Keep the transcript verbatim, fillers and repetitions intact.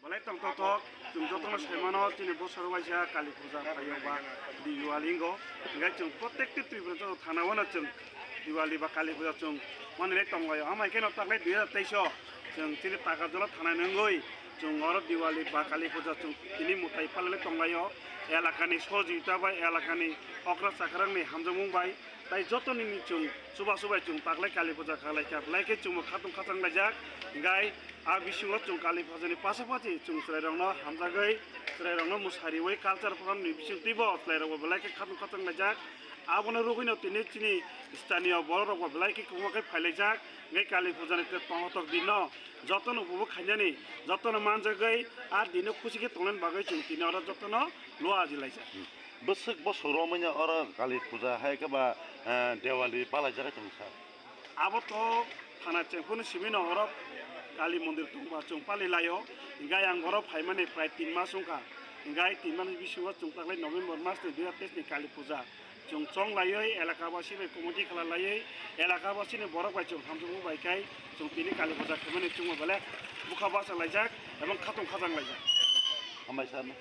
Walai tong tok tok, chwng jotono saimano chini bosor waisa Kali Puja phaio ba Diwali hingo. Hinkhe chwng protekti Tripura joto thana wano chwng Diwali ba Kali Puja chwng manwi lai tonglaio. Amai kheno taklai dui hajar teis o chwng chini Takarjala thana nungwi chwng oro Diwali ba Kali Puja chwng tini mwtai palai tonglaio. Elakani sohojogita bai, elakani okra chakrangni hamjakmung bai, tai joto nini chwng chubachu bai chwng taklai Kali Puja khlaikha, belai khe chwngbo khatung khachang laijak. Hinkhe a bisingo chwng Kali Pujani pasapachi chwng chwrairokno hamjagwi, chwrairokno mwsariwi culture program ni bisingtwibo chwrairokbo belai khe khatung khachang laijak. Abono rwgwino tini chini staniyo bororokbo belai khe kwbangma khe phailaijak. Hinkhe Kali Pujani tei tongthok dinno jotono upobhog khainani, jotono manjagwi a dinno khusi khe tongnani bagwi chwng tini oro jotono lua ajilaijak. Bwswk bosok romwi no oro Kali Puja hai khe ba, eh, Diwali palaijak tong kha. Abo to thana chengphuru simi no oro Kali mondir tongba chwng pali laio. Hinkhe ang oro phaimani prai tin mas wngkha. Hinkhe tin mas bisingo chwng taklai November mas ni dui hajar teis ni Kali Puja chwng chong laiwi elaka basi bai committee khala laiwi elaka basi ni borok bai chwng hamjakmung bai khai chwng tini Kali Puja khaimani chwngma belai bwkha bachalaijak ebong khatung khajang laijak. Hambai sir no.